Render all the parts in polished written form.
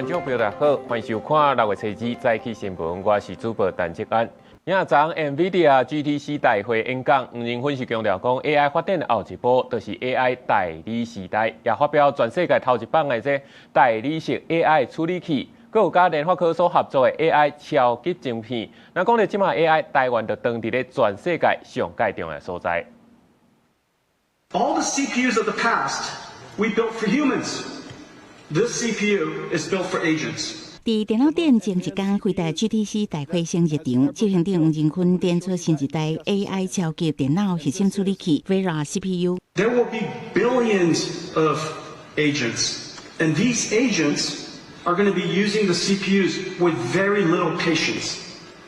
觀眾朋友大家好，歡迎收看六月初二早起新聞，我是主播陳志安。今昨 NVIDIA GTC 大會演講，黃仁勳是強調講 AI 發展的後一步，就是 AI 代理時代，也發表全世界頭一擺的這代理式 AI 處理器，閣有佮聯發科所合作的 AI 超級晶片。若講著這馬 AI，台灣就當佇咧全世界上蓋重要所在。 All the CPUs of the past we built for humans. This CPU is built for agents. 佇電腦展前一工，輝達 GTC 大會先入場，執行長黃仁勳展出新一代 AI 超級電腦核心處理器 Vera CPU。 There will be billions of agents, and these agents are going to be using the CPUs with very little patience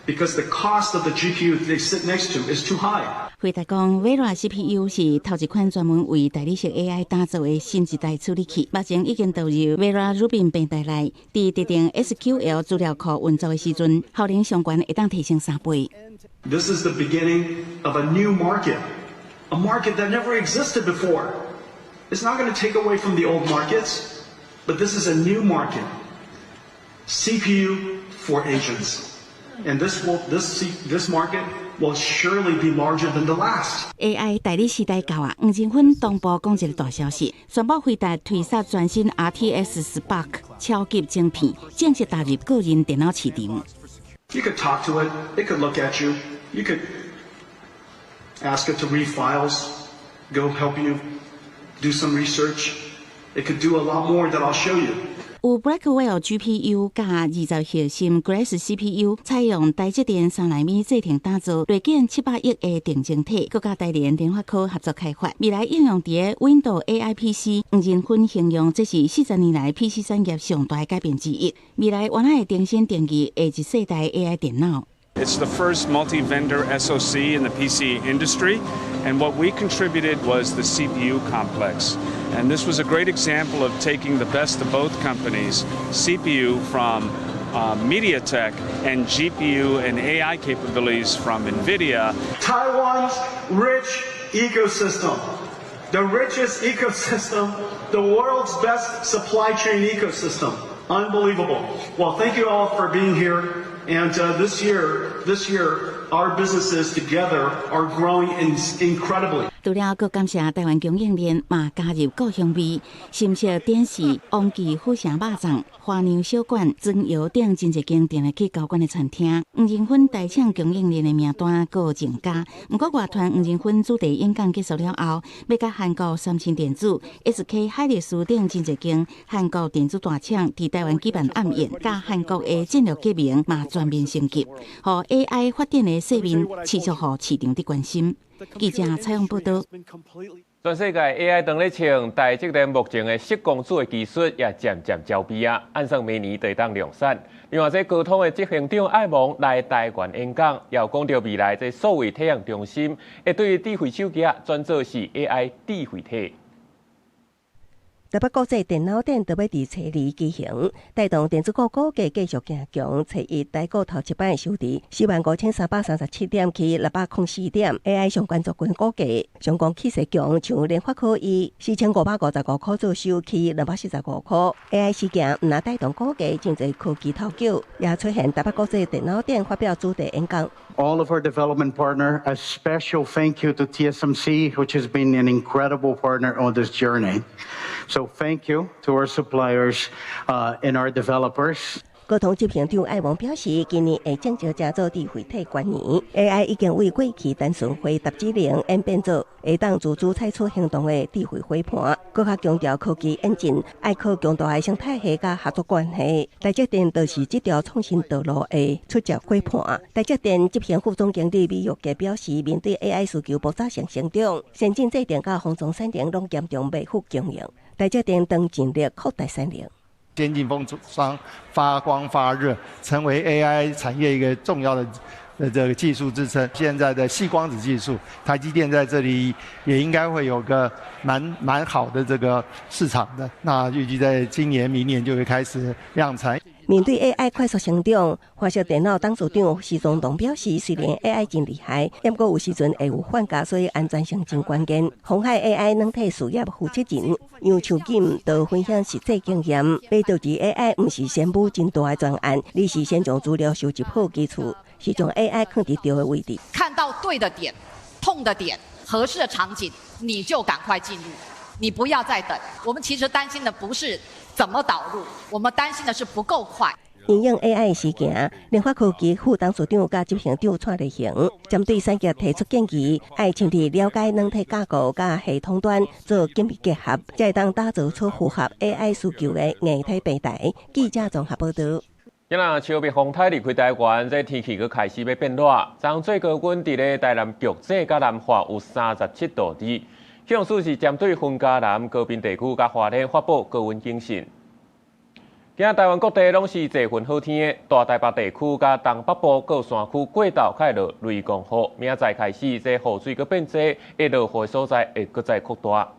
because the cost of the GPU they sit next to is too high. 輝達講，Vera CPU 是頭一款專門為代理式 AI 打造的新一代處理器，目前已經導入 Vera Rubin 平台內，佇特定 SQL 資料庫運作的時陣，效能上懸會當提升3倍。 This is the beginning of a new market, a market that never existed before. It's not going to take away from the old markets, but this is a new market. CPU for agents. And this market will surely be larger than the last. AI 代理時代到啊！黃仁勳同步講一個大消息，宣布輝達推出全新 RTX Spark 超級晶片，正式踏入個人電腦市場。 You could talk to it, it could look at you, you could ask it to read files, go help you do some research. It could do a lot more that I'll show you. 有 Blackwell GPU 佮20核心 Grace CPU，採用台積電3納米製程打造，內建700億个定晶體，閣佮台聯聯發科合作開發。未來應用佇 Windows AI PC，黃仁勳形容這是40年來 PC 產業上大改變之一。未來原來會重新定義下一世代 AI 電腦。 It's the first multi-vendor SoC in the PC industry, and what we contributed was the CPU complex. And this was a great example of taking the best of both companies, CPU from MediaTek and GPU and AI capabilities from NVIDIA. Taiwan's rich ecosystem, the richest ecosystem, the world's best supply chain ecosystem. Unbelievable. Well, thank you all for being here. And this year, our businesses together are growing incredibly. 除了閣感謝台灣供應鏈嘛加入故鄉味，新式電視、王記府城肉粽、花娘小館、磚窯等真濟間定來去高懸的餐廳。黃仁勳台廠供應鏈的名單閣增加。毋過外傳黃仁勳主題演講結束了後，欲佮韓國三星電子、SK 海力士等真濟間韓國電子大廠佇台灣舉辦暗宴，佮韓國的戰略結盟嘛全面升級，予 AI 發展的勢面持續予市場佇關心。記者採訪報導。全世界 AI 當咧衝，台積電目前的矽光子的技術也漸漸招邊啊，按算明年就會當量產。另外，這高通的執行長艾蒙來台灣演講，也有講著未來這數位體驗中心會對智慧手機啊轉做是 AI 智慧體。台北國際電腦展就欲佇初二舉行，帶動電子股股價繼續行強。初一台股頭一擺收佇45,337點，起604點。AI 相關族群股價上攻氣勢強，像聯發科以4,555塊做收，起245塊。AI 事件毋但帶動股價，真濟科技頭腳也出現台北國際電腦展發表主題演講。 All of our development partner, a special thank you to TSMC, which has been an incredible partner on this journey. So thank you to our suppliers and our developers. 高通執行長艾蒙表示，今年會正式成做智慧體元年，AI 已經為過去單純回答指令演變做會當自主採取行動的智慧夥伴。閣較強調科技演進愛靠強大的生態系佮合作關係。台積電就是這條創新道路的出色夥伴。台積電執行副總經理米玉傑表示，面對 AI 需求爆炸性成長，先進製程佮封裝產能攏嚴重未敷供應。台積電當盡力擴大產能。先進封裝發光發熱，成為 AI 產業一個重要的這個技術支撐。現在的矽光子技術，台積電在這裡也應該會有個蠻好的這個市場的。那預計在今年、明年就會開始量產。面對 AI 快速成長，華碩電腦董事長施宗東表示，雖然 AI 真厲害，不過有時陣會有反架，所以安全性真關鍵。鴻海 AI 軟體事業負責人楊秋錦就分享實際經驗，欲導入 AI 毋是先舞真大的專案，而是先將資料收集好基礎，是將 AI 放佇對的位置。看到對的點、痛的點、合適的場景，你就趕快進入，你不要再等。我們其實擔心的不是怎麼導入，我們擔心的是不夠快。應用 AI 時行，聯發科技副董事長佮執行長蔡立行針對產業提出建議，愛深入了解軟體架構佮系統端做緊密結合，才會當打造出符合 AI 需求的硬體平台。記者綜合報道。今仔秋蜜風颱離開台灣，這天氣閣開始欲變熱。昨最高溫佇咧台南玉井佮南化有37.2度，氣象署是針對雲嘉南高屏地區佮花蓮發布高溫警訊。今仔台灣各地攏是濟雲好天的，大台北地區佮東北部各山區過晝較會落雷公雨，明仔載開始，這雨水閣變濟，會落雨的所在會閣再擴大。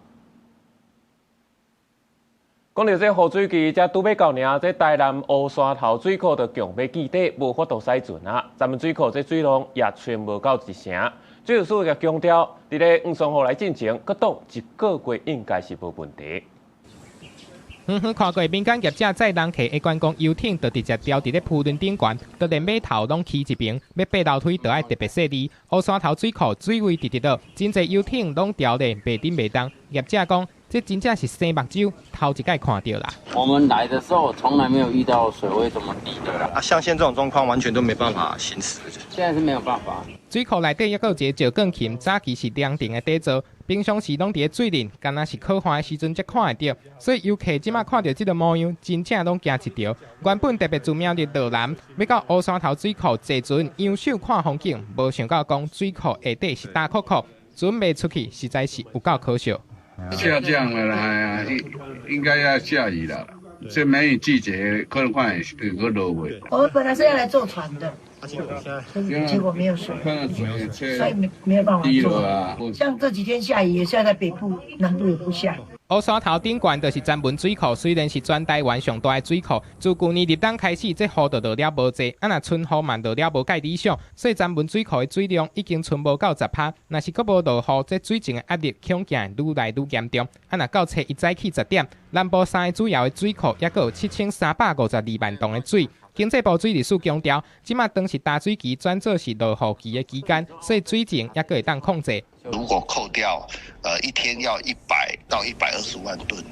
講著這雨水期，才拄欲到爾，這台南烏山頭水庫就強欲見底，無法度駛船啊！三門水庫這水量也剩無夠一成。水利署也強調，佇咧黃山雨來進前，閣擋一個月應該是無問題。遠遠看過民間業者載人客的觀光遊艇，就直接吊佇咧浮輪頂懸，就連碼頭攏起一爿，欲爬樓梯就愛特別細膩。烏山頭水庫水位直直落，真濟遊艇攏吊咧袂振袂動。業者講，這真正是生目睭頭一擺看著啦。我們來的時候從來沒有遇到水位這麼低的啦。啊，像現在這種狀況，完全都沒辦法行駛。現在是沒有辦法。水庫內底猶閣有一個石鋼琴，早期是涼亭的底座，平常時攏佇咧水裡，敢若是靠岸的時陣才看會著。所以遊客這馬看著這個模樣，真正攏驚一趒。原本特別註明佇落南，欲到烏山頭水庫坐船仰首看風景，無想到講水庫下底是焦涸涸，船袂出去，實在是有夠可惜。下降了啦，應應該要下雨了。這梅雨季節可能會會落雨。我本來是要來坐船的，結果沒有水，所以沒有辦法坐。像這幾天下雨，也下在北部，南部也不下。烏山頭頂懸就是三門水庫，雖然是全台灣上大的水庫，自舊年入冬開始，這雨就落了無濟，啊若春雨嘛落了無蓋理想，所以三門水庫的水量已經剩無夠10%。若是閣無落雨，這水情的壓力恐驚會愈來愈嚴重。啊若到初一早起10點，南部三個主要的水庫猶閣有7352萬噸的水。經濟部水利署強調，這馬當是大水期轉做是落雨期的期間，所以水情猶閣會當控制。如果扣掉，一天要100到120萬噸，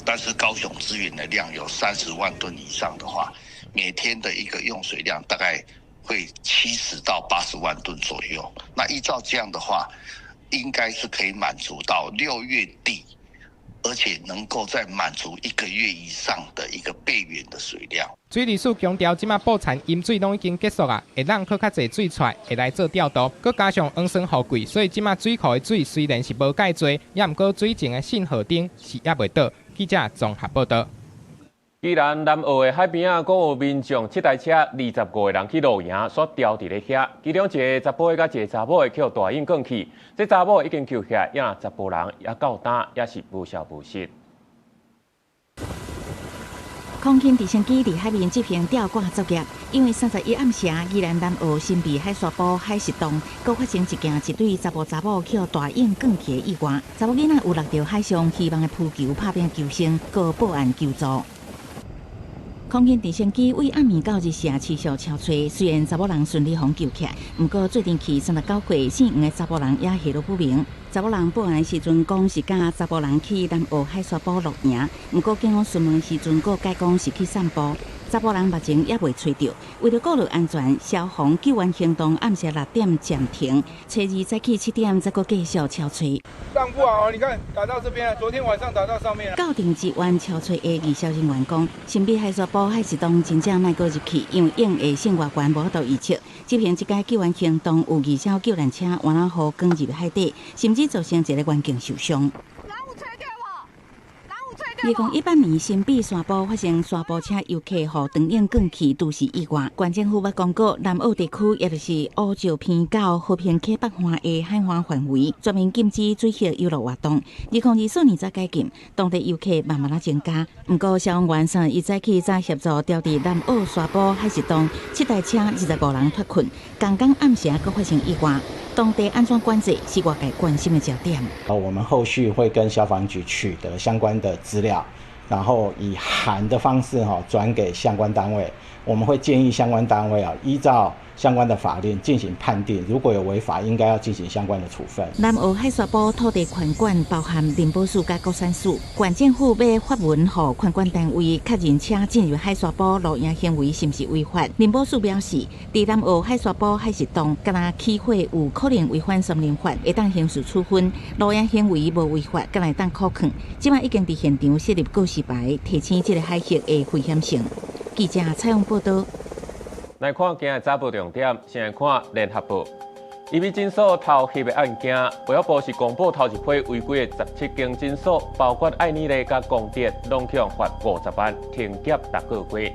但是高雄支援的量有30萬噸以上的話，每天的一個用水量大概會70到80萬噸左右。那依照這樣的話，應該是可以滿足到6月底，而且能夠再滿足一個月以上的一個備援的水量。水利署強調，這馬布田淹水攏已經結束啊，會當閣較濟水出來，會來做調度。閣加上黃酸雨季，所以這馬水庫的水雖然是無蓋濟，也毋過水情的信號燈是猶未倒。記者綜合報道。宜蘭南澳的海邊仔，閣有民眾七台車25個人去露營，煞牢佇咧遐。其中一个查埔的佮一个查某的予大湧捲去，這查某已經救起來，也查埔人也到今也是無消無息。空軍直升機佇海面執行吊掛作業，因為31暗時，宜蘭南澳新埤海沙埔海蝕洞，閣發生一件一對查埔查某予大湧捲去的意外。查某囡仔有落著海上希望的浮球拍拼求生，閣報案求助。空軍直升機為暗暝到日時持續搜揣，雖然查某人順利予救起來，毋過墜沉去39歲姓黃的查埔人也下落不明。查某人報案時陣講是佮查埔人去南澳海沙埔露營，毋過警方詢問時陣，閣改講是去散步。查埔人目前猶未揣著，為著顧慮安全，消防救援行動暗時6點暫停，初二早起7點再閣繼續搜揣。上不啊！你看打到這邊，昨天晚上打到上面。到陣支援搜揣的義消人員講，新埤海沙埔海蝕洞真正莫閣入去，因為湧的性偌懸，無法度預測。執行這擺救援行動有義消救難車，換仔雨滾入海底，甚至造成一個員警受傷。人有揣著無？人有揣著2018年新埤沙埔發生沙埔車遊客予長影捲去，都是意外。縣政府捌公告，南澳地區也就是烏石鼻到和平溪北岸的海岸範圍，全面禁止水域遊樂活動。2024年才解禁，當地遊客慢慢仔增加。毋過消防員3月早起才協助調佇南澳沙埔海蝕洞七台車25人脫困。剛剛暗時閣發生意外，當地按怎管制是外界關心的焦點。我們後續會跟消防局取得相關的資料，然後以函的方式哈轉給相關單位。我們會建議相關單位啊，依照相關的法令進行判定，如果有違法，應該要進行相關的處分。南澳海沙埔土地權管包含林保署佮國產署，縣政府欲發文予權管單位確認車進入海沙埔露營行為是毋是違法。林保署表示，佇南澳海沙埔海蝕洞，敢若起火有可能違反森林法，會當刑事處分；露營行為無違法，敢若會當扣囥。這擺已經佇現場設立告示牌，提醒這个海域的危險性。記者採訪報道。來看今日早報重點，先來看聯合報。醫美診所偷翕的案件，衛福部是公布頭一批違規的17間診所，包括愛爾麗佮光德，攏予罰50萬，停業6個月。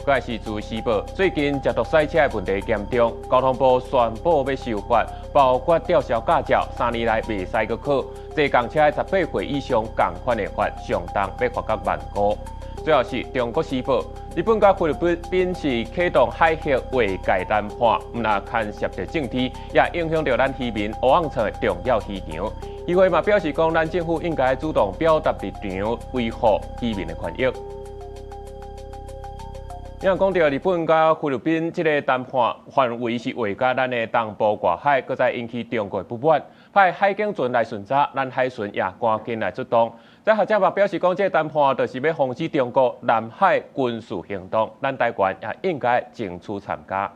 閣來是自由時報，最近食毒賽車的問題嚴重，交通部宣布欲修法，包括吊銷駕照，3年內袂使閣考，坐共車的18歲以上仝款的罰，上重欲罰到萬五。最後是中國時報，日本佮菲律賓是啟動海域劃界談判，毋但牽涉著政治，也影響著咱漁民蚵仔創的重要漁場。議會嘛表示講，咱政府應該主動表達立場，維護漁民的權益。因為講著日本佮菲律賓這个談判範圍是劃佮咱的東部外海，閣再引起中國的不滿，派海警船來巡查，咱海巡也趕緊來出動。這學者嘛表示講，這个談判就是欲防止中國南海軍事行動，咱台灣也應該爭取參加。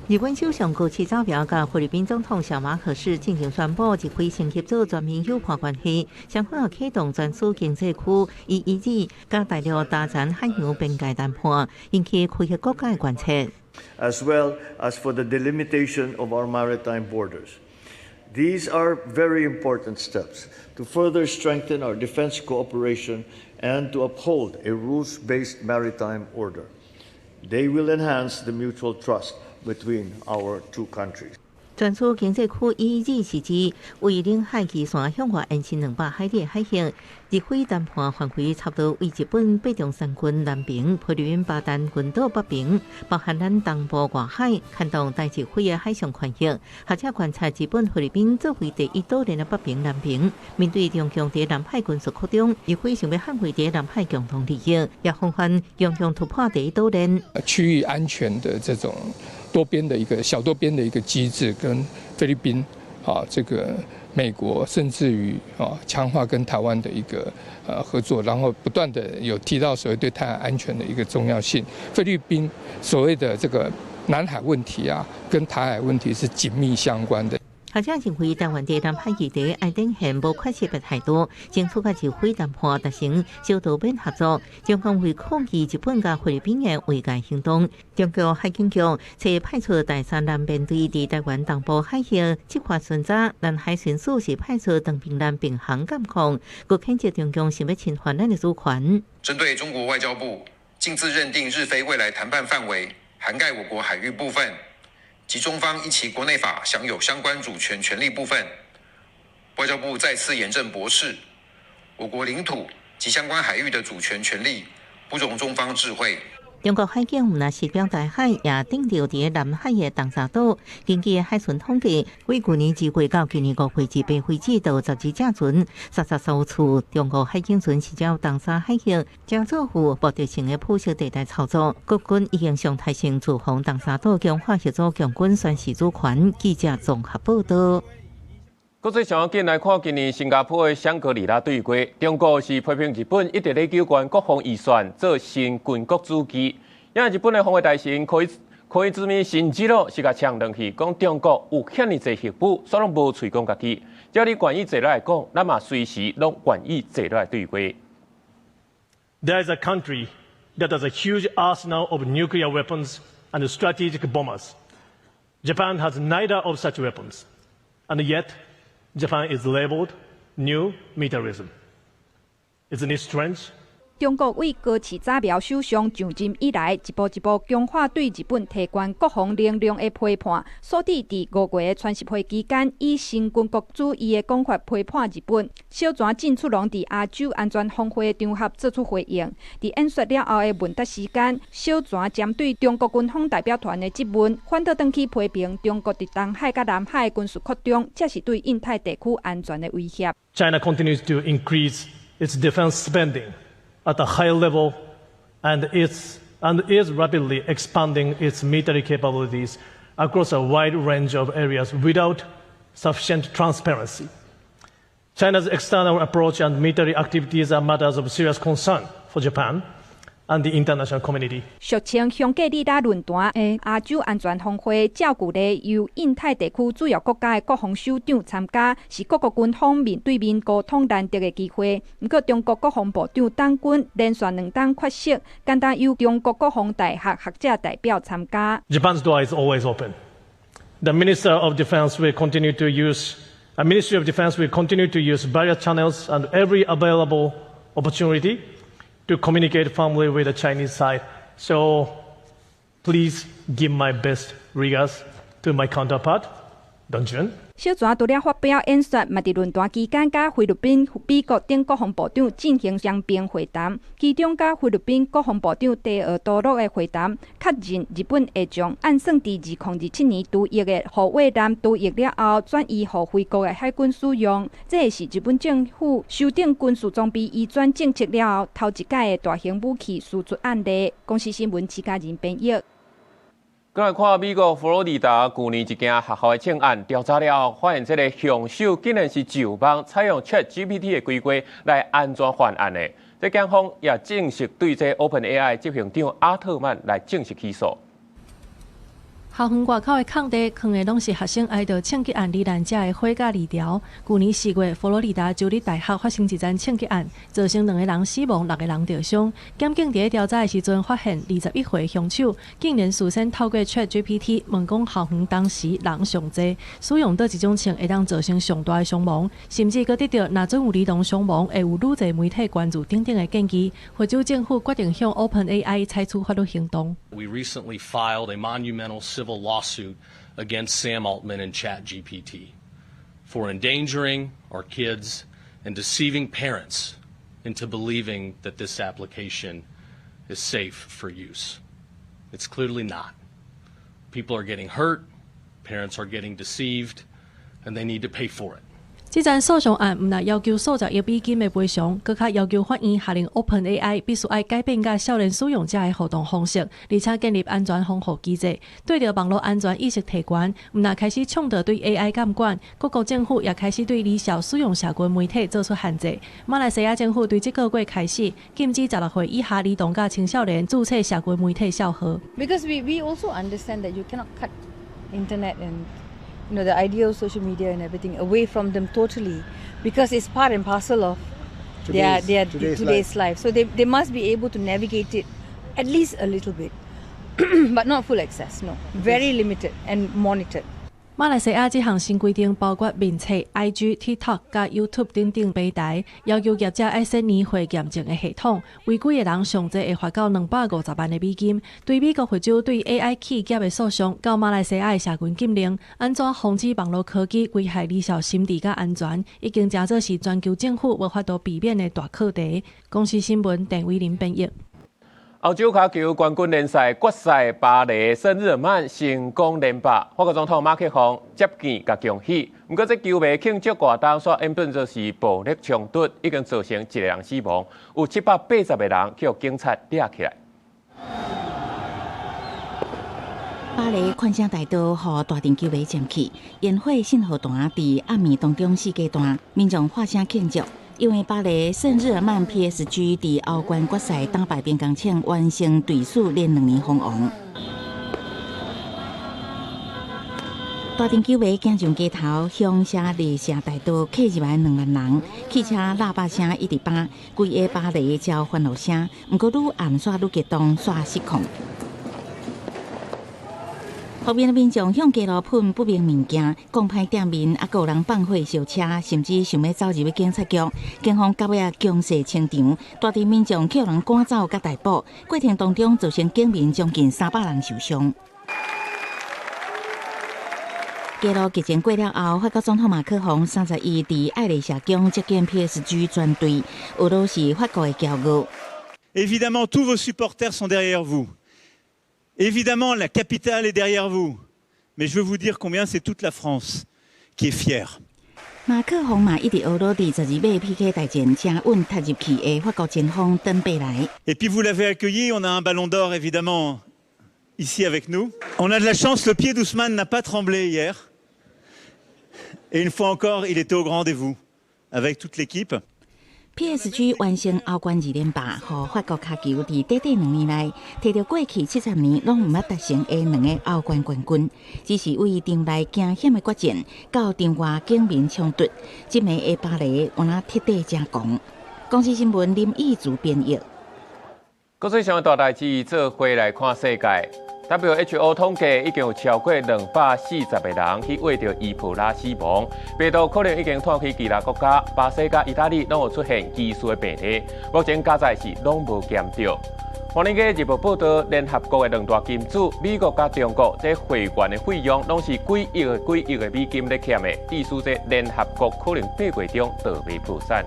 日本首相高市早苗佮菲律賓總統小馬可仕進行宣布，日菲先合作全面友伴關係，雙方也啟動專屬經濟區 EEZ，佮大陸達成海洋邊界談判，引起區域國家的關切。 As well as for the delimitation of our maritime borders. These are very important steps to further strengthen our defense cooperation and to uphold a rules-based maritime order. They will enhance the mutual trust between our two countries. 專屬經濟區 EEZ 是指為領海基線向外延伸200海里的海域。日菲談判範圍差不多為日本八重山群南邊、菲律賓巴丹群島北邊，包含咱東部外海，牽動台日菲的海上權益。學者觀察日本、菲律賓作為第一島鏈的北邊、南邊，面對中共佇南海軍事擴張，日菲想欲捍衛佇南海共同利益，也防範中共突破第一島鏈。區域安全的這種多邊的一個小多邊的一個機制，跟菲律賓啊，這個美國，甚至於啊強化跟台灣的一個合作，然後不斷的有提到所謂對台海安全的一個重要性。菲律賓所謂的這個南海問題啊，跟台海問題是緊密相關的。學者認為，台灣佇南海議題愛展現無缺席的態度，爭取佮日菲談判達成小多邊合作。中共為抗議日本佮菲律賓的劃界行動，中國海警局才派出第三艦編隊佇台灣東部海域執法巡查，咱海巡署是派出長平艦並行監控，閣譴責中共想欲侵犯咱的主權。針對中國外交部徑自認定日菲未來談判範圍涵蓋我國海域部分，及中方依其國內法享有相關主權權利部分，外交部再次嚴正駁斥，我國領土及相關海域的主權權利不容中方置喙。中國海警毋但是表台海，也盯著佇南海的東沙島。根據海巡統計，為舊年2月到今年5月至8為止，就12隻船，33艘次。中國海警船是照東沙海域，將做有目的性的灰色地帶操作。國軍已經常態性駐防東沙島，強化協助共軍宣示主權。記者綜合報道。國際上緊來看，今年新加坡的香格里拉對話，中國是批評日本一直咧糾懸國防預算做新軍國主義。因為日本的防衛大臣小泉進次郎是共嗆轉去，講中國有遐爾濟核武，煞攏無喙講家己。只要你願意坐落來講，咱嘛隨時攏願意坐落來對話。 There is a country that has a huge arsenal of nuclear weapons and strategic bombers. Japan has neither of such weapons, and yet Japan is labeled new militarism. Isn't it strange? 中國為高市早苗首相上任以來，一步一步強化對日本提懸國防能量的批判，所以佇5月的川習會期間，以新軍國主義的講法批判日本。小泉進次郎佇亞洲安全峰會場合做出回應。佇演說了後的問答時間，小泉針對中國軍方代表團的質問，反倒轉去批評中國佇東海佮南海的軍事擴張，才是對印太地區安全的威脅。 China continues to increase its defense spending at a high level and is rapidly expanding its military capabilities across a wide range of areas without sufficient transparency. China's external approach and military activities are matters of serious concern for Japan and the international community. 俗稱香格里拉論壇的亞洲安全峰會，照舊咧由印太地區主要國家的國防首長參加，是各國軍方面對面溝通難得的機會。毋過，中國國防部長黨軍連續2冬缺席，干焦由中國國防大學學者代表參加。 Japan's door is always open. The Minister of Defense will continue to use, the Ministry of Defense will continue to use various channels and every available opportunity to communicate firmly with the Chinese side. So please give my best regards to my counterpart, Dong Jun. 小泉除了發表演說，嘛佇論壇期間，佮菲律賓、美國等國防部長進行雙邊會談，其中佮菲律賓國防部長提奧多洛的會談，確認日本會將按算佇2027年除役的護衛艦除役了後，轉移予菲國的海軍使用。這是日本政府修訂軍事裝備移轉政策了後，頭一擺的大型武器輸出案例。公視新聞徐嘉仁編譯。過來看美國佛羅里達舊年一件學校的槍案調查了後，發現這个兇手竟然是上網採用 ChatGPT 的規劃來安怎犯案的。這檢方也正式對這 OpenAI 執行長阿特曼來正式起訴。校園外口的空地，囥的攏是學生挨著槍擊案罹難者的花佮字條。舊年4月，佛羅里達州立大學發生一樁槍擊案，造成兩个人死亡，六个人著傷。檢警佇咧調查的時陣，發現21歲兇手竟然事先透過 ChatGPT 問講校園當時人上濟，使用佗一種槍會當造成上大的傷亡，甚至閣得著若準有兒童傷亡，會有愈濟媒體關注等等的建議。佛州政府決定向 OpenAI 採取法律行動。 We recently filed a monumental civil lawsuit against Sam Altman and ChatGPT for endangering our kids and deceiving parents into believing that this application is safe for use. It's clearly not. People are getting hurt, parents are getting deceived, and they need to pay for it. 這樁訴訟案毋但要求數十億美金的賠償，閣較要求法院下令 OpenAI 必須愛改變佮少年使用者的互動方式，而且建立安全防護機制，對著網路安全意識提懸。毋但開始倡導對 AI 監管，各國政府也開始對兒少使用社群媒體做出限制。馬來西亞政府對這個月開始禁止16歲以下兒童佮青少年註冊社群媒體帳號。 Because we also understand that you cannot cut internet and the idea of social media and everything away from them totally, because it's part and parcel of their today's life. So they must be able to navigate it at least a little bit, but not full access, no, very limited and monitored. 馬來西亞這項新規定包括面冊、IG、TikTok佮 YouTube 等等平台，要求業者愛設年歲驗證的系統，違規的人上濟會罰到250萬的美金。對美國佛州對 AI 企業的訴訟，到馬來西亞的社群禁令，按怎防止網路科技危害兒少心智佮安全，已經成做是全球政府無法度避免的大課題。公視新聞鄧偉林編譯。歐洲跤球冠軍聯賽決賽，巴黎聖日耳曼成功連霸，法國總統馬克宏接見共恭喜。毋過，這球迷慶祝活動煞演變做是暴力衝突，已經造成一个人死亡，有780個人予警察掠起來。巴黎寬聲大道予大陣球迷佔去，煙火信號彈佇暗暝當中四界彈，民眾喊聲慶祝。因為巴黎聖日耳曼 PSG 佇歐冠決賽打敗兵工廠，完成隊史連2年封王。大陣球迷行上街頭，向香榭麗舍大道客入來2萬人，汽車喇叭聲一直放，規个巴黎焦歡樂聲。毋過愈暗煞愈激動，煞失控。後面的民眾向街路噴不明物件，講歹店面，啊，閣有人放火燒車，甚至想欲走入去警察局。警方到尾仔強勢清場，大陣民眾予人趕走佮逮捕，過程當中造成警民將近300人受傷。街路激戰過了後，法國總統馬克宏31佇愛麗舍宮接見 PSG 全隊，俄羅是法國的驕傲。 Évidemment, tous vos supporters sont derrière vous. Évidemment, la capitale est derrière vous. Mais je veux vous dire combien c'est toute la France qui est fière. 馬克宏嘛一直呵咾佇12碼 PK 大戰正穩踢入去的法國前鋒登貝萊。 Et puis vous l'avez accueilli, on a un ballon d'or évidemment ici avec nous. On a de la chance, le pied d'Ousmane n'a pas tremblé hier. Et une fois encore, il était au grand rendez-vous avec toute l'équipe. PSG 完成歐冠二連霸，予法國跤球佇短短2年內摕著過去70年攏毋捌達成的兩个歐冠冠軍。只是為場內驚險的決戰，到場外警民衝突，這暝的巴黎敢若徹底正狂。公視新聞林義祖編譯。國際上的大代誌，做伙來看世界。WHO 統計已經有超過240個人去穢著伊波拉死亡，病毒可能已經傳去其他國家，巴西佮意大利攏有出現疑似的病例，目前加在是攏無檢著。華爾街日報報導，聯合國的兩大金主美國佮中國，這會員的費用攏是幾億個幾億个美金咧欠的，意思這聯合國可能8月中就欲破產。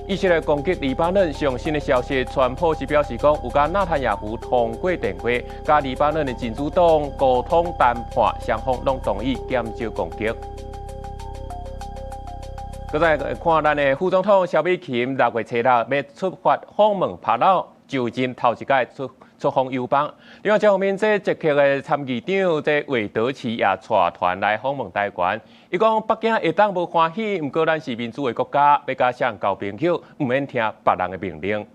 以色列攻擊黎巴嫩上新的消息，川普是表示講，有佮納坦雅胡通過電話，佮黎巴嫩的真主黨溝通談判，雙方攏同意減少攻擊。閣再看咱的副總統蕭美琴6月初六欲出發訪問帕勞，就任頭一擺出訪友邦。另外一方面，這捷克的參議長這韋德奇也帶團來訪問台灣。伊講北京會當無歡喜，毋過咱是民主的國家，欲佮誰交朋友，毋免聽別人的命令。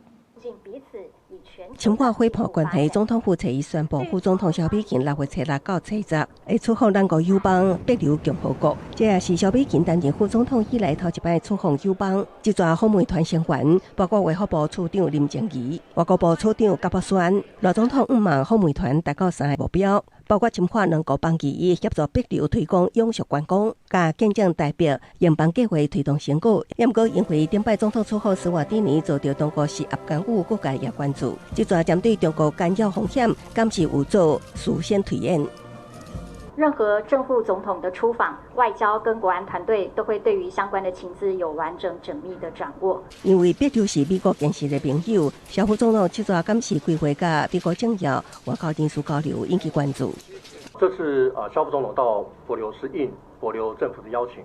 深化夥伴關係，總統府初一宣布，副總統蕭美琴6月初六到初十會出訪咱國友邦帛琉共和國。這也是蕭美琴擔任副總統以來頭一擺出訪友邦。這逝訪問團成員包括衛福部次長林靜儀、外交部次長葛博宣。賴總統向望訪問團達到三个目標，包括深化兩國邦誼，協助帛琉推廣永續觀光，佮見證台帛營辦計畫推動成果。毋過因為頂擺總統出訪史瓦帝尼遭著中國施壓干預，各界也關注。這逝針對中國干擾風險，敢是有做事先推演。任何正副總統的出訪，外交跟國安團隊都會對於相關的情資有完整縝密的掌握。因為帛琉是美國堅實的盟友，蕭副總統這逝敢是規劃佮美國政要外交人士交流，引起關注。這次啊，蕭副總統到帛琉是應帛琉政府的邀請，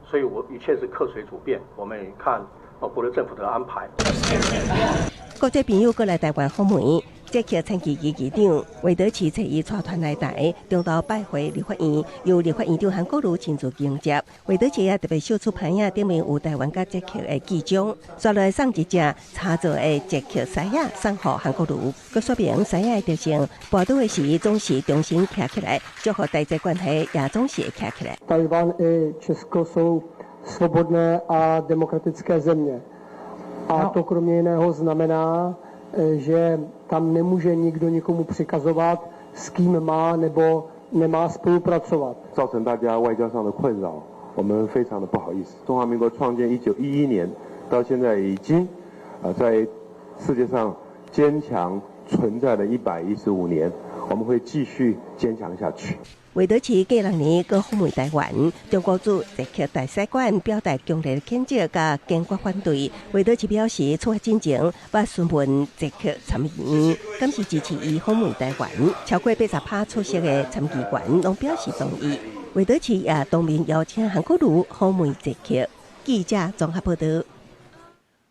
所以我一切是客隨主便，我們看啊帛琉政府的安排。國際朋友閣來台灣訪問。捷克參議院議長韋德奇初一帶團來台，中晝拜會立法院，由立法院長韓國瑜親自迎接。韋德奇也特別秀出牌仔，頂面有台灣佮捷克的旗章，煞來送一隻柴做的捷克獅仔送予韓國瑜，閣說明獅仔的特性，跋倒的時總是重新徛起來，祝福台捷關係也總是會徛起來。 Tchaj i Česko jsou svobodné a demokratické země. A to kromě jiného znamená, že tam nemůže nikdo nikomu přikazovat, s kým má nebo nemá spolupracovat. 造成大家外交上的困擾，我們非常的不好意思。中華民國創建1911年到現在已經啊在世界上堅強存在了115年，我們會繼續堅強下去。韋德奇過6年閣訪問台灣，中國駐捷克大使館表達強烈譴責佮堅決反對。韋德奇表示，出發進前捌詢問捷克參議院，敢是支持伊訪問台灣。超過80%出席的參議員攏表示同意。韋德奇也當面邀請韓國瑜訪問捷克。記者綜合報導。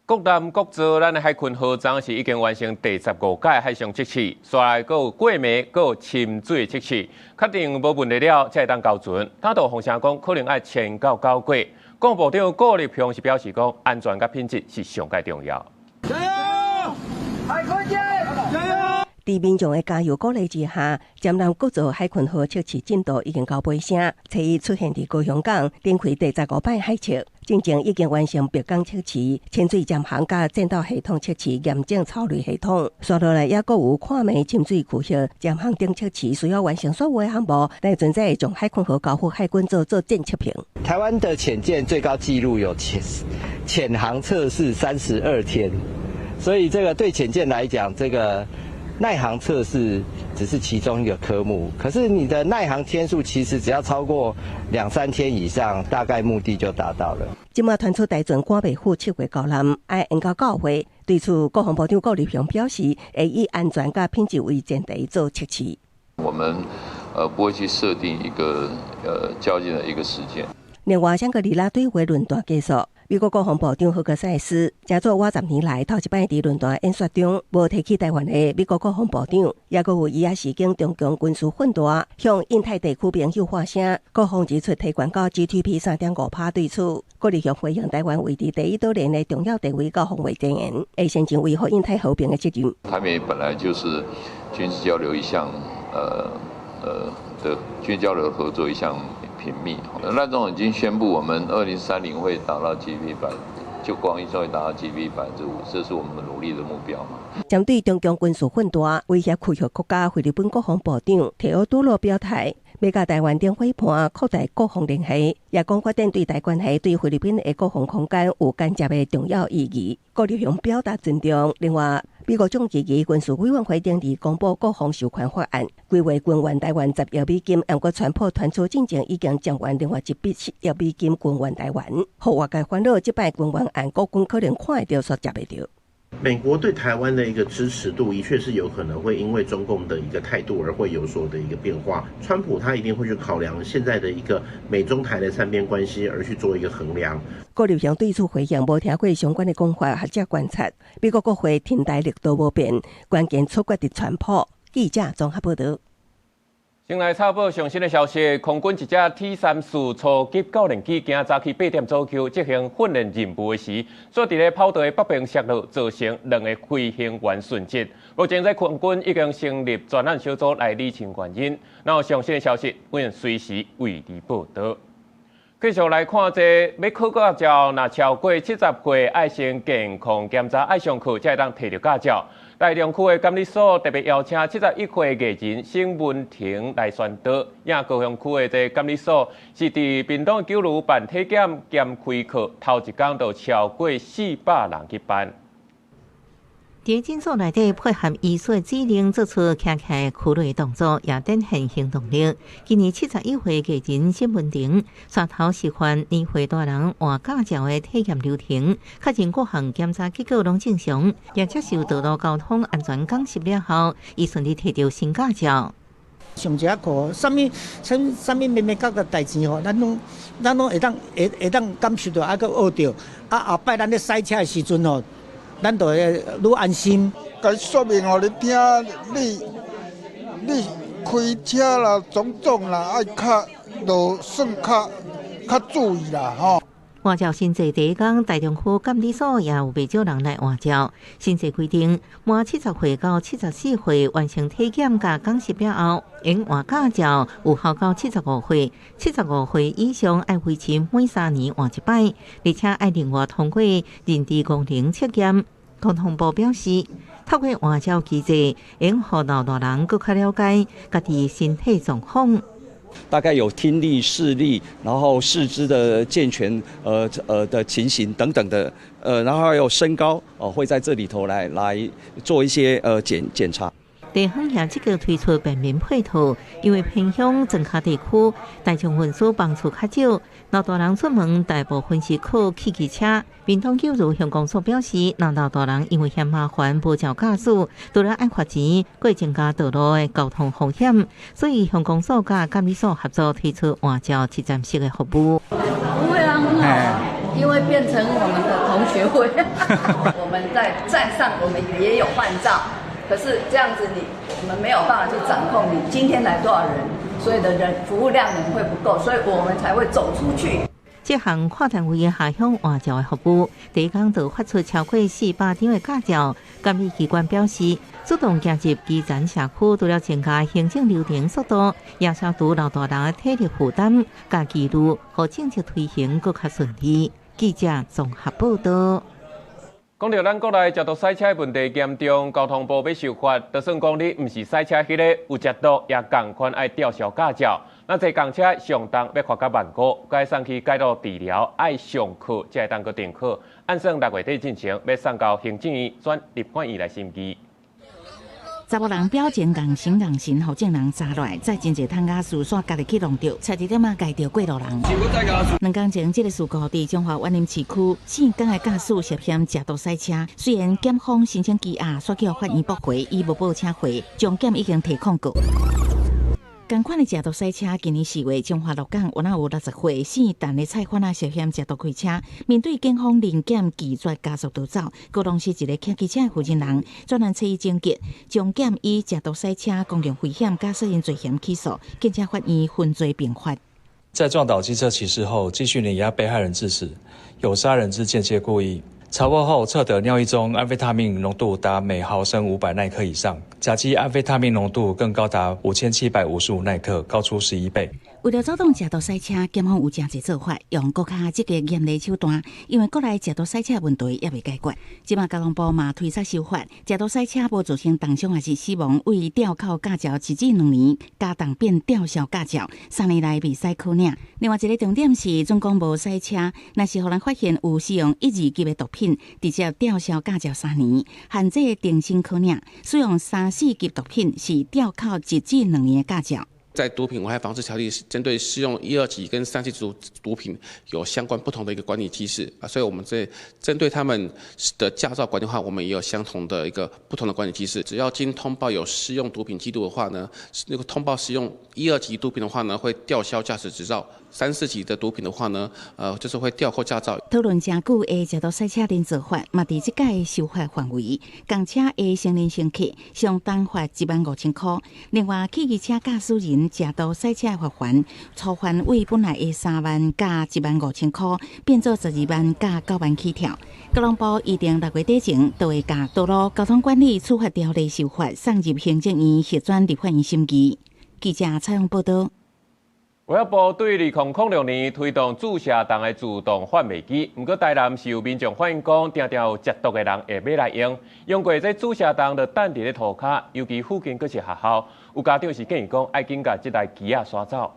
國艦國造，咱的海鯤號昨是已經完成第15屆海上測試，煞來閣有過暝，閣有深水測試，確定無問題了，才會當交船。大都風聲講可能愛遷到9月。國防部長顧立雄是表示講，安全佮品質是上蓋重要。加油！海鯤艦！加油！佇民眾的加油鼓勵之下，劍南國造海鯤號測試進度已經到尾聲。初一出現佇高雄港，展開第十五擺海測，進前已經完成白港測試、潛水潛航佮戰鬥系統測試、驗證操雷系統。紲落來猶閣有看暝深水區域潛航等測試，需要完成所有的項目，來陣才會將海鯤號交付海軍做作戰測評。台灣的潛艦最高紀錄有潛航測試32天，所以這個對潛艦來講，這個耐航測試只是其中一個科目，可是你的耐航天數其實只要超過兩三天以上，大概目的就達到了。這馬傳出台船趕袂赴7月交艦，愛延到九月。對此，國防部長顧立雄表示，會以安全佮品質為前提做測試。我們不會去設定一個交件的一個時間。另外，香格里拉對話論壇結束。美國國防部長赫格塞斯，成做倚10年來頭一擺佇論壇演說中，無提起台灣的美國國防部長，猶閣有伊也是經中共軍事訓練，向印太地區朋友發聲。國防支出提懸到 GDP 3.5%對此，郭立雄回應台灣位佇第一島鏈的重要地位佮防衛前沿，會先進維護印太和平的責任。台美本來就是軍事交流一項，的軍事交流合作一項頻密。賴總已經宣布，我們2030會達到 GDP 百，就國防預算會達到 GDP 5%，這是我們努力的目標嘛。針對中共軍事訓練威脅區域國家，菲律賓國防部長提奧多羅表態，欲佮台灣頂伙伴擴大國防聯繫，也講發展對台關係對菲律賓的國防空間有間接的重要意義。郭立雄表達尊重。另外，美國眾議院軍事委員會頂日公布國防授權法案，規劃軍援台灣10億美金，毋過川普傳出進前已經將援另外一筆7億美金軍援台灣，予外界煩惱，這擺軍援案國軍可能看會著，卻食袂著。美國對台灣的一個支持度，的確是有可能會因為中共的一個態度而會有所的一個變化。川普他一定會去考量現在的一個美中台的三邊關係，而去做一個衡量。郭立雄對此回應，無聽過相關的講法，學者觀察，美國國會挺台力度無變，關鍵處決佇川普。記者綜合報道。先來插報上新的消息，空軍一架 T-34初級教練機，今早起8點左右執行訓練任務的時，煞佇咧跑道的北邊摔落，造成兩个飛行員殉職。目前這空軍已經成立專案小組來理清原因。若有上新的消息，阮隨時為你報道。繼續來看這欲考駕照，若超過70歲，愛先健康檢查，愛上課才會當提著駕照。大中區的監理所特別邀請71歲藝人沈文婷來宣導。也高雄區的這監理所是佇屏東九如辦體檢兼開課，頭一工就超過400人去辦。佇診所內底配合醫師指令做出徛起來屈落動作，也展現行動力。今年71歲藝人沈文婷，帶頭示範年歲大人換駕照的體驗流程，確認各項檢查結果攏正常，也接受道路交通安全講習了後，伊順利提著新駕照。上一課，啥物啥啥物眉眉角角代誌吼，咱攏會當感受著，猶閣學著。啊，後擺咱咧駛車的時陣吼，咱就會愈安心。共說明予你聽，你開車啦，種種啦，愛較路算較注意啦，吼。換照新制第一工，大中區監理所也有袂少人來換照。新制規定，滿70歲到74歲完成體檢佮講習了後，用換駕照有效到75歲。75歲以上愛維持每3年換一擺，而且愛另外通過認知功能測驗。交通部表示，透過換照機制，會予老大人閣較了解家己身體狀況。大概有聽力、視力，然後四肢的健全，的情形等等的，然後還有身高，哦，會在這裡頭來做一些檢查。地方也積極推出便民配套，因為偏鄉莊跤地區大眾運輸班次較少，老大人出門大部分是靠汽機車。屏東九如鄉公所表示，若老大人因為嫌麻煩無照駕駛，除了愛罰錢，閣會增加道路的交通風險，所以鄉公所佮監理所合作推出換照一站式的服務。不會啊，很好，因為變成我們的同學會，我們在站上，我們也有換照。可是這樣子你，我們沒有辦法去掌控你今天來多少人，所以的人服務量能會不夠，所以我們才會走出去。這項跨單位下鄉換照的服務，第一工就發出超過400張的駕照。監理機關表示，主動行入基層社區，除了增加行政流程速度，也消除老大人的體力負擔，佮記錄，予政策推行閣較順利。記者綜合報道。講著咱國內食毒駛車的問題嚴重，交通部欲修法，就算講你毋是駛車彼个有食毒，也仝款愛吊銷駕照。那坐公車上重欲罰到1萬5，該送去戒毒治療，愛上課才會當閣重考。按算6月底進前，欲送到行政院轉立法院來審議。查某人表情戇神戇神，予眾人紮落來，載真濟桶瓦斯，煞家己去弄著，差一點仔共著過路人。2工前，這个事故佇彰化員林市區，姓江的駕駛涉嫌食毒駛車，雖然檢方申請羈押，煞予法院駁回，伊無報請回，終檢已經提控告。仝款的食毒駛車，今年4月，彰化鹿港有哪有60歲姓陳的菜販仔涉嫌食毒開車，面對警方臨檢拒絕加速逃走，高雄市一个騎機車的負責人專案揣伊偵結，終檢以食毒駛車、公共危險佮殺人罪嫌起訴，警察法院分罪併罰。在撞倒機車騎士後，繼續碾壓被害人致死，有殺人之間接故意。查獲後測得尿液中安非他命濃度達每毫升500奈克以上，甲基安非他命濃度更高達5755奈克，高出11倍。為著阻擋食毒駛車，檢方有誠濟做法，用閣較積極嚴厲手段。因為國內食毒駛車問題猶未解決，這馬交通部嘛推捒修法，食毒駛車無造成重傷抑是死亡，對吊扣駕照1至2年，加重變吊銷駕照，3年內袂使考領。另外一个重點是，準講無駛車，若是予人發現有使用1、2級的毒品，直接吊銷駕照三年，限制重新考領。使用3、4級毒品是吊扣1至2年的駕照。在毒品危害防治條例針對使用1、2級跟3、4級毒品有相關不同的一個管理機制啊，所以我們在針對他們的駕照管理的話，我們也有相同的一個不同的管理機制。只要經通報有使用毒品記錄的話呢，那個通報使用1、2級毒品的話呢，會吊銷駕駛執照；3、4級的毒品的話呢，就是會吊扣駕照。討論誠久的食毒駛車連坐法，嘛佇這屆修法範圍，公車的成年乘客上重罰15,000塊。另外，汽機車駕駛人食毒駛車罰鍰，粗範為本來的3萬佮15,000塊，變做12萬佮9萬起跳。交通部預定6月底前，就會共道路交通管理處罰條例修法送入行政院核轉立法院審議。記者採訪報導。衛福部對2006年推動注射筒的自動販賣機，毋過台南是有民眾反映講，定定有食毒的人會買來用，用過這注射筒就擲佇咧塗跤，尤其附近閣是學校，有家長是建議講愛緊共這台機仔徙走。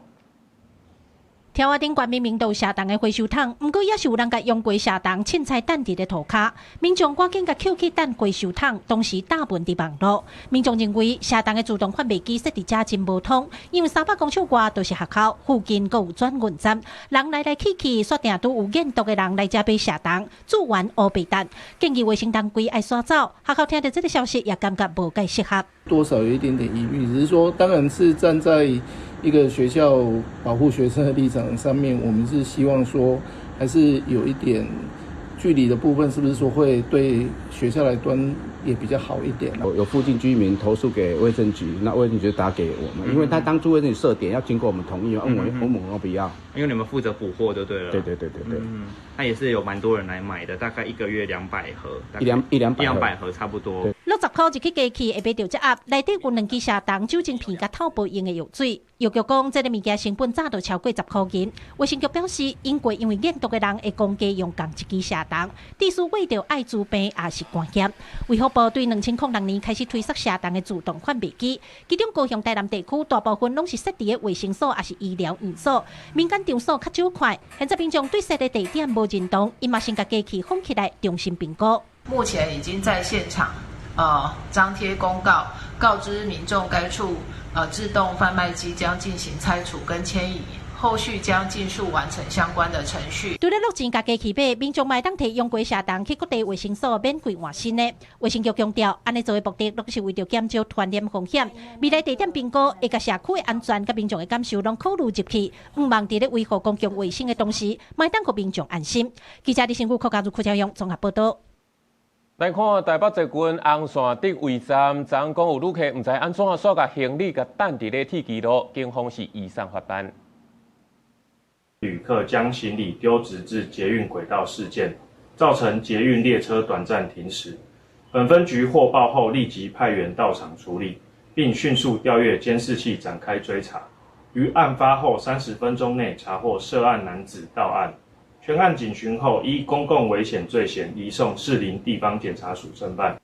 柱仔頂懸明明都有射筒的回收桶，毋過猶是有人共用過射筒凊彩擲佇咧塗跤。民眾趕緊共抾去擲回收桶，同時貼文佇網路。民眾認為射筒的自動販賣機設佇遮真無通，因為300公尺外就是學校，附近閣有轉運站，人來來去去，煞定拄有驗毒的人來遮買射筒，資源烏白擲。建議衛生單位愛徙走。學校聽著這个消息也感覺無蓋適合。多少有一點點疑慮，只是說，當然是站在一個學校保護學生的立場上面，我們是希望說，還是有一點距離的部分，是不是說會對學校來端也比較好一點？有附近居民投訴給衛生局，那衛生局就打給我們，因為他當初衛生局設點要經過我們同意，問我們要不要？因為你們負責補貨就對了。對對對對對。嗯，那也是有蠻多人來買的，大概一個月200盒，一兩百盒差不多。60塊一支機器會買著這盒，內底有兩支射筒、酒精片佮透泡用的藥水。藥局講，這个物件成本早就超過10塊銀。衛生局表示，用過因為驗毒的人會講加用仝一支射筒，致使患著愛滋病抑是肝炎。衛福部對2006年開始推出射筒的自動販賣機，其中高雄、台南地區大部分攏是設佇咧衛生所抑是醫療院所，民間場所較少看。現在民眾對設的地點無認同，𪜶嘛先共機器封起來，重新評估。目前已經在現場，張貼公告，告知民眾該處自動販賣機將進行拆除跟遷移，後續將盡速完成相關的程序。除了落錢共機器買，民眾嘛會當提用過射筒去各地衛生所免費換新的。衛生局強調，按呢做的目的，攏是為著減少傳染風險。未來地點評估會共社區的安全佮民眾的感受攏考慮入去，毋望佇咧維護公共衛生的同時，嘛會當予民眾安心。記者李新武、柯家如、柯超勇綜合報導。來看台北捷運紅線竹圍站，昨昏講有旅客毋知按怎，煞共行李共擲佇咧鐵枝路，警方是移送法辦。旅客將行李丟擲至捷運軌道事件，造成捷運列車短暫停駛。本分局獲報後立即派員到場處理，並迅速調閱監視器展開追查。於案發後30分鐘內查獲涉案男子到案。全案警詢後，依公共危險罪嫌移送士林地方檢察署偵辦。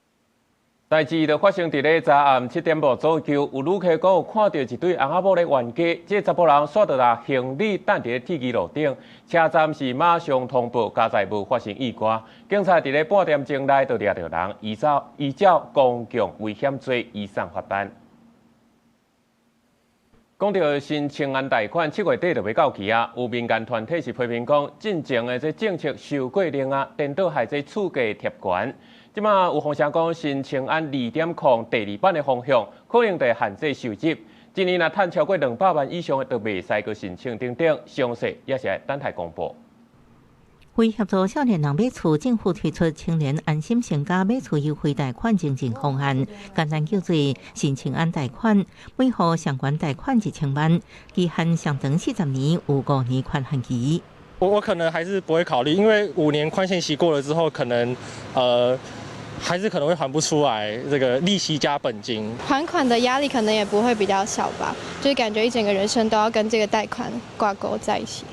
代誌就發生佇咧昨暗7點半左右，有旅客講有看著一對翁仔某咧冤家，這查埔人煞著拿行李擲佇咧鐵支路頂，車站是馬上通報，佳哉無發生意外。警察佇咧半點鐘內就掠著人，依照公共危險罪移送法辦。講著新青安貸款7月底就欲到期啊，有民間團體是批評講，進前的這政策傷過靈啊，顛倒害這厝價疊懸。這馬有風聲講新青安2.0第二版的方向，可能會限制收入。今年若趁超過200萬以上的，就袂使閣申請等等，詳細也是愛等待公布。為協助少年人買厝，政府推出青年安心成家買厝優惠貸款精進方案，簡單叫做新青安貸款，每戶相關貸款1000萬，期限上長40年，有5年寬限期。我可能還是不會考慮，因為5年寬限期過了之後，可能還是可能會還不出來，這個利息加本金。還款的壓力可能也不會比較小吧，就是感覺一整個人生都要跟這個貸款掛鈎在一起。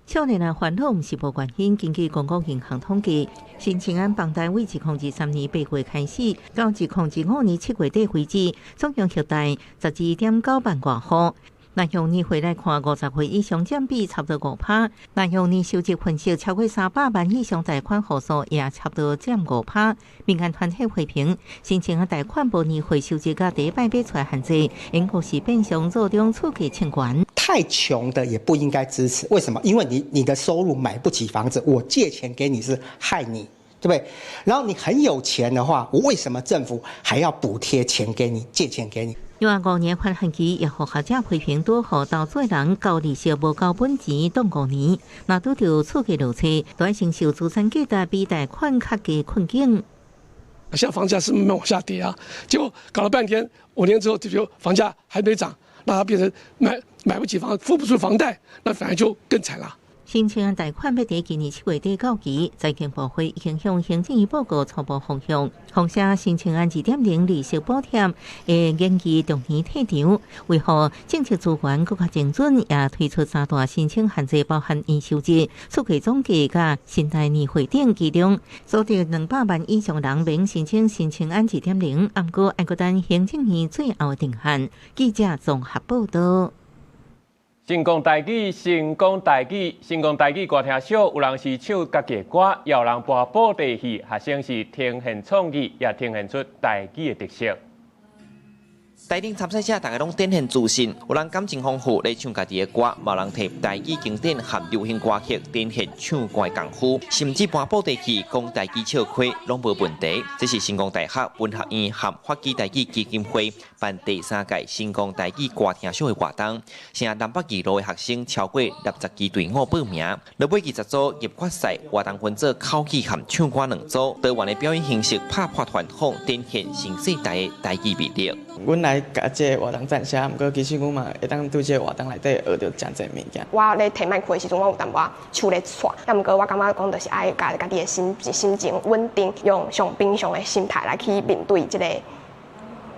少年的煩惱毋是無原因，根據公股銀行統計，新青安房貸為2023年8月開始，到2025年7月底為止，總共核貸12.9萬外戶。若用年歲來看，50歲以上佔比差不多5%；若用年收入分析，超過300萬以上貸款戶數也差不多佔5%。民間團體批評，新青安貸款無年歲收入佮第一擺買厝限制，應該是變相助長厝價衝懸。太窮的也不應該支持，為什麼？因為你的收入買不起房子，我借錢給你是害你，對不對？然後你很有錢的話，我為什麼政府還要補貼錢給你，借錢給你？另外5年寬限期也予學者批評，拄予投資人交利息無交本錢，擋5年，若拄著厝價落車，都愛承受資產價值比貸款較低困境。現在房價是慢慢往下跌啊，結果搞了半天，5年之後就房價還沒漲，那它變成買不起房，付不出房貸，那反而就更慘了。新青安貸款欲佇今年7月底到期，財經部會已經向行政院報告初步方向，況且新青安2.0利息補貼會延期逐年退場，為予政策資源閣較精準，也推出三大申請限制，包含年收入、厝價總價佮信貸年歲等，其中所得200萬以上人免申請新青安2.0，毋過愛閣等行政院最後定案。記者綜合報道。成功台語，成功台語，成功台語歌聽秀，有人是唱家己的歌，也有人搬布袋戲，學生是呈現創意，也呈現出台語的特色。台頂參賽者逐家攏展現自信，有人感情豐富咧唱家己的歌，嘛有人提台語經典和流行歌曲展現唱歌的功夫，甚至搬布袋戲講台語笑話攏無問題。這是成功大學文學院和發起台語基金會辦第三屆成功台語歌聽秀的活動，成南北二路的學生超過60支隊伍報名，落尾20組入決賽，活動分做口語和唱歌兩組，多元的表演形式拍破傳統，展現新世代的台語魅力。阮來共這個活動贊聲，毋過其實阮嘛會當對這個活動內底學著誠濟物件。我咧提麥克的時陣，我有淡薄仔手咧掣，啊，毋過我感覺講就是愛共家己的心情穩定，用上平常的心態來去面對這個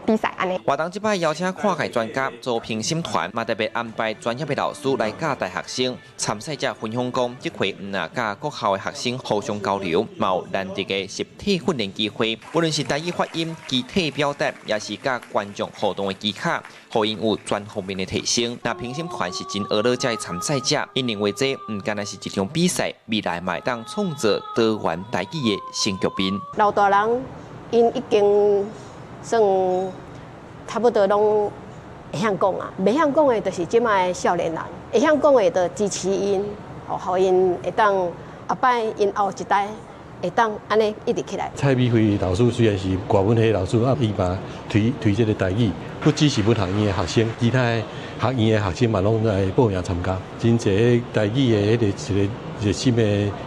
比賽按呢。活動這擺邀請跨界專家做評審團，嘛特別安排專業的老師來教大學生。參賽者分享講，這回毋但佮各校的學生互相交流，嘛有難得的實體訓練機會。無論是台語發音、肢體表達，抑是佮觀眾互動的技巧，予𪜶有全方面的提升。那評審團是真呵咾這參賽者，𪜶認為這毋干焦是一場比賽，未來嘛會當創造多元台語的新局面。老大人𪜶已經算差不多攏會曉講啊，袂曉講的，就是這擺的少年人；會曉講的，就支持𪜶，予𪜶會當後擺𪜶後一代會當按呢一直起來。蔡美惠老師雖然是外文系老師，啊，伊嘛推這个台語，不只是阮學院的學生，其他的學院的學生嘛攏來報名參加。真濟台語的彼个一個熱心的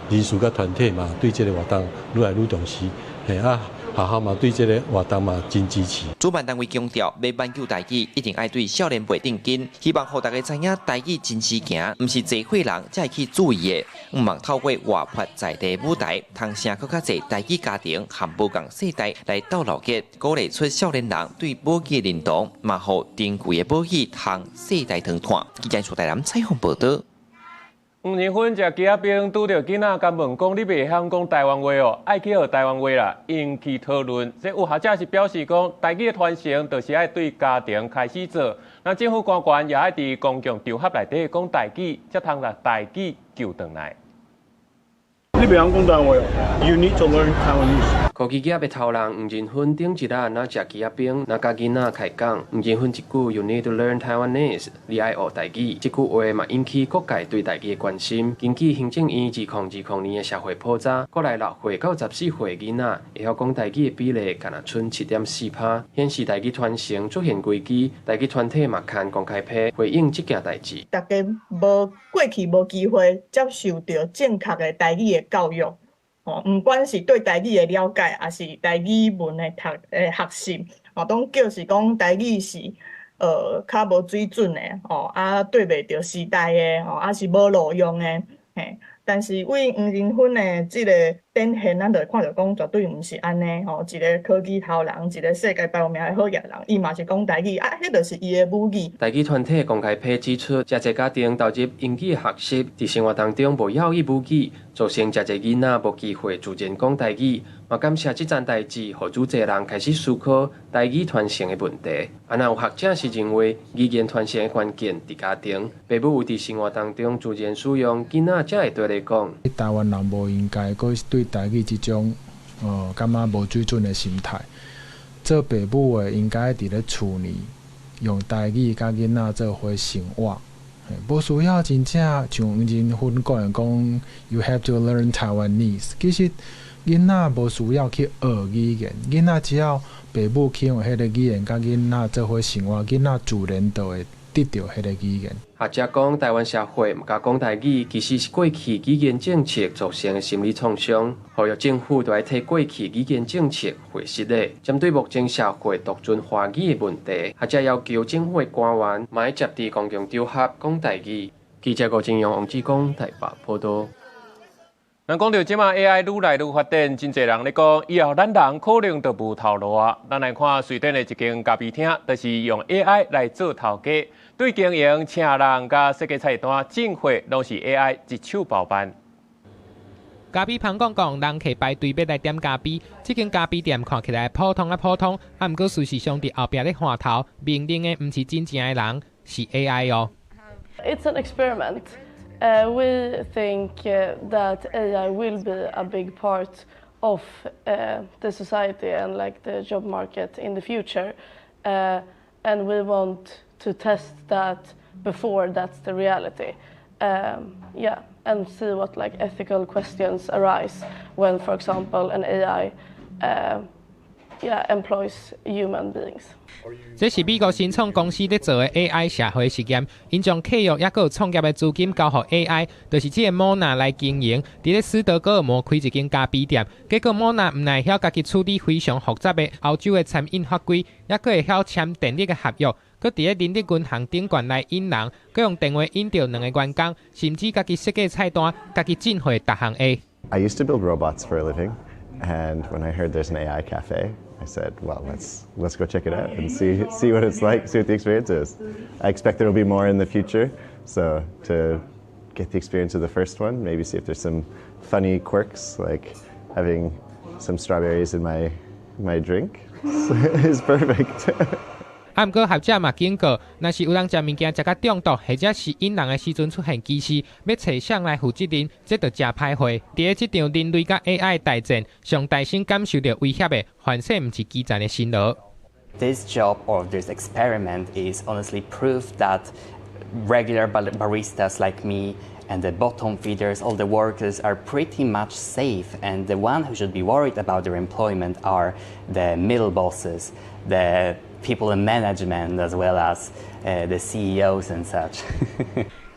人士佮團體嘛，對這个活動愈來愈重視。嘿啊，學校嘛對這个活動嘛真支持。主辦單位強調，欲挽救台語，一定愛對少年袂頂緊，希望予大家知影台語真時行，毋是濟歲人才會去注意的。毋望透過活潑在地舞台，通成閣較濟台語家庭和無仝世代來鬥鬧熱，鼓勵出少年人對母語認同，嘛予珍貴的母語通世代傳傳。記者台南採訪報導。黃仁勳食雞仔冰，拄著囡仔共問講：你袂曉講台灣話哦，愛去學台灣話啦。引起討論。這有學者是表示講，台語的傳承就是愛對家庭開始做。那政府官員也愛佇公共場合內底講台語，才通共台語救轉來。你袂曉講台灣話哦？You need to learn Taiwanese。科技業的頭人黃仁勳頂一日若食雞仔冰，若佮囡仔開講。黃仁勳一句 You need to learn Taiwanese，你愛學台語。這句話嘛引起各界對台語的關心。根據行政院2020年的社會普查，國內6歲到14歲囡仔會曉講台語的比例，干焦賰7.4%，顯示台語傳承出現危機。台語團體嘛刊公開批回應這件代誌。大家無過去無機會接受著正確的台語的教育，吼，毋管是對台語的了解，抑是台語文的讀的學習，吼，攏叫是講台語是較無水準的，吼，啊對袂著時代的，吼，啊是無路用的，嘿。但是對黃仁勳的這个展現，咱就會看著講絕對毋是按呢，吼，一个科技頭人，一个世界排名的好額人，伊嘛是講台語，啊，彼就是伊的母語。台語團體公開批指出，誠濟家庭投入英語學習，佇生活當中無曉伊母語，造成誠濟囡仔無機會自然講台語。嘛感謝這樁代誌，予愈濟人開始思考台語傳承的問題。啊，若有學者是認為語言傳承的關鍵佇家庭，爸母有佇生活當中自然使用，囡仔才會綴來講。台灣人無應該閣對台語這種，感覺無水準的心態。做爸母的應該佇咧厝內用台語佮囡仔做伙生活，無需要真正像黃仁勳講的講，You have to learn Taiwanese。其實囡仔無需要去學語言，囡仔只要爸母去用彼个語言佮囡仔做伙生活，囡仔自然就會得著彼个語言。學者講，台灣社會毋敢講台語，其實是過去語言政策造成的心理創傷。呼籲政府著愛替過去語言政策負責的。針對目前社會獨尊華語的問題，學者要求政府的官員嘛愛接佇公共場合講台語。記者郭金陽、王志剛台北報導。咱講著這馬 AI 愈來愈發展，真濟人咧講，以後咱人可能就無頭路啊。咱來看瑞典的一間咖啡廳，就是用 AI 來做頭家，對經營、請人佮設計菜單、進貨，攏是 AI 一手包辦。咖啡芳講講，人客排隊欲來點咖啡，這間咖啡店看起來普通啊普通，啊毋過事實上佇後壁咧看頭，命令的毋是真正的人，是 AI 哦。 It's an experiment. We think that AI will be a big part of the society and like the job market in the future. And we want to test that before that's the reality. Yeah, and see what like ethical questions arise when, for example, an AI yeah, employs human beings. 這是美國新創公司咧做的 AI 社會實驗，𪜶將契約抑閣有創業的資金交予 AI，就是這個 Mona 來經營。佇咧斯德哥爾摩開一間咖啡店，結果 Mona 毋但會曉家己處理非常複雜的歐洲的餐飲法規，抑閣會曉簽電力的合約，閣佇咧人力銀行頂懸來引人，閣用電話引著兩个員工，甚至家己設計菜單，家己進貨逐項會。 I used to build robots for a living, and when I heard there's an AI cafe, I said, well, let's go check it out and see what it's like, see what the experience is. I expect there will be more in the future, so to get the experience of the first one, maybe see if there's some funny quirks, like having some strawberries in my drink is perfect. 啊，毋過學者嘛警告，若是有人食物件食甲中毒，或者是引人的時陣出現歧視，欲揣誰來負責任，這就誠歹貨。佇咧這場人類佮 AI 大戰，上大先感受著威脅的，反正毋是基層的辛勞。 This job or this experiment is honestly proof that regular baristas like me and the bottom feeders, all the workers are pretty much safe, and the one who should be worried about their employment are the middle bosses, the people in management, as well as the CEOs and such.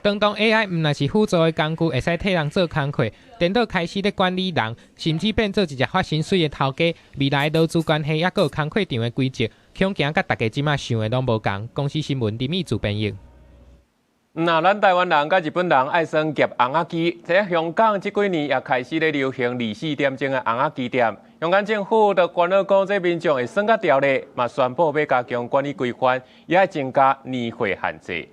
當當 AI 毋但是輔助的工具，會使替人做工課，電腦開始咧管理人，甚至變做一隻發薪水的頭家。未來勞資關係抑閣有工課場的規則，恐驚佮大家這馬想的攏無仝。公視新聞林美主編譯。那咱台灣人佮日本人愛耍夾尪仔機，這香港這幾年也開始咧流行24點鐘的尪仔機店。香港政府就關注講，這民眾會耍甲著咧，嘛宣布欲加強管理規範，也愛增加年歲限制。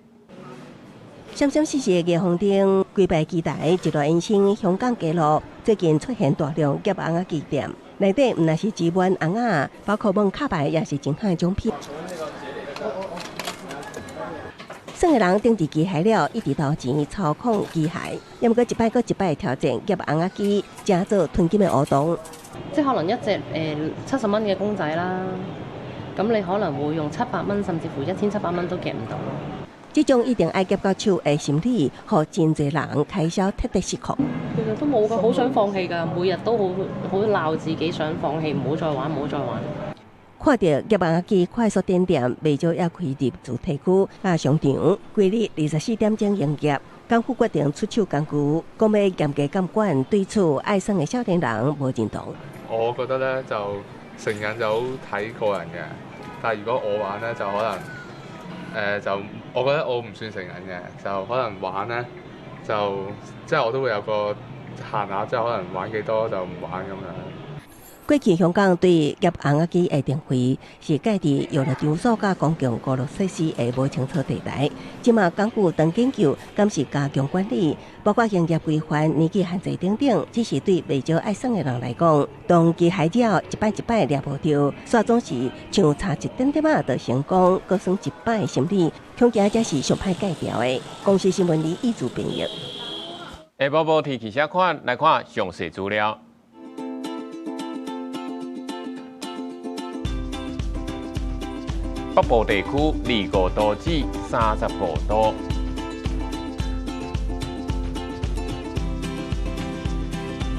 閃閃爍爍的霓虹燈，規排機台一路延伸香港街路，最近出現大量夾尪仔機店，內底毋但是只賣尪仔，包括摸卡牌也是真夯的獎品。耍的人頂佇機械了，一直投錢操控機械，猶毋過一擺閣一擺挑戰夾尪仔機，成做吞金的活動。即係可能一隻70蚊嘅公仔啦，咁你可能會用700蚊，甚至乎1700蚊都夾唔到咯。這種一定愛夾到手的心理，予真濟人開銷徹底失控。其實都冇㗎，好想放棄㗎，每日都好好鬧自己，想放棄，唔好再玩，唔好再玩。看著夾尪仔機快速點點，袂少也開入主題區佮商場，規日24點鐘營業。港府決定出手工具，講欲嚴格監管，對此愛耍的少年人無認同。我覺得咧就成癮就好睇個人嘅，但係如果我玩咧就可能就我覺得我唔算成癮嘅，就可能玩咧就即係我都會有個限額，即係可能玩幾多就唔玩咁樣。過去香港對夾尪仔機的定位是界佇遊樂場所佮公共娛樂設施的無清楚地帶。這馬港府當研究，敢是加強管理，包括營業規範、年紀限制等等。只是對袂少愛耍的人來講，當機械了一擺一擺掠無著，煞總是像差一點點仔就成功，閣耍一擺的心理，恐驚這是上歹戒掉的。公視新聞李義主編譯。下晡晡天氣啥款？來看詳細資料。北部地區25度至35度，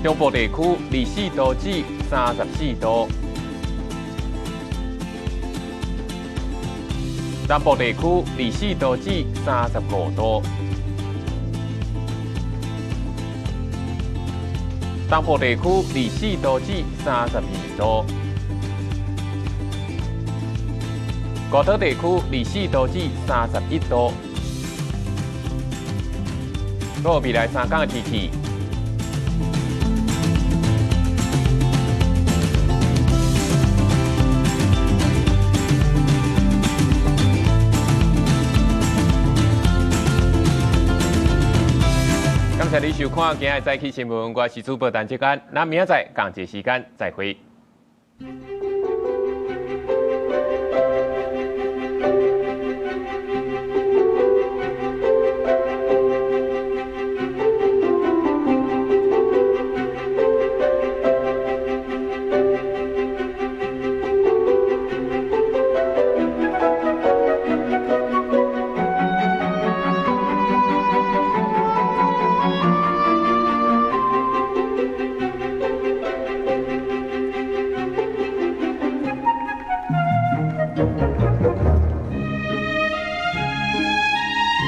中部地區24度至34度，南部地區24度至35度，東部地區24度至32度。外島地區24度至31度。到未來3天的天氣。感謝你收看今日早起新聞，我是主播陳志安，咱明仔載仝一個時間再會。